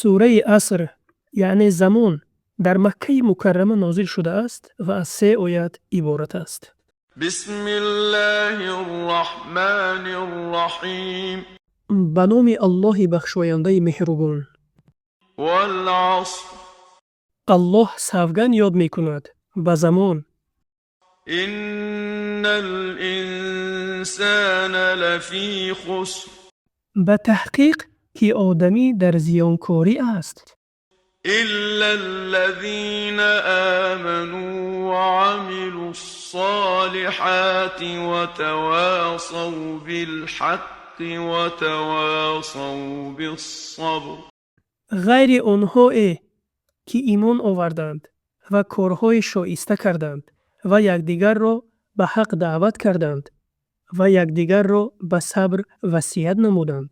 Сураи Аср, яъне Замон, дар Маккаи Мукаррама нозил шудааст ва аз се оят иборат аст. بسم الله الرحمن الرحيم. Ба номи Аллоҳи бахшояндаи меҳрубон. والعصر. Аллоҳ савганд ёд мекунад ба замон. إن الإنسان لفي خسر. Ба таҳқиқ, ки одамӣ дар зиёнкорӣ аст. إلا الذين آمنوا وعملوا الصالحات وتواصوا بالحق وتواصوا بالصبر. Ғайри онҳое, ки имон оварданд ва корҳои шоиста карданд ва якдигарро ба ҳақ даъват карданд ва якдигарро ба сабр васият намуданд.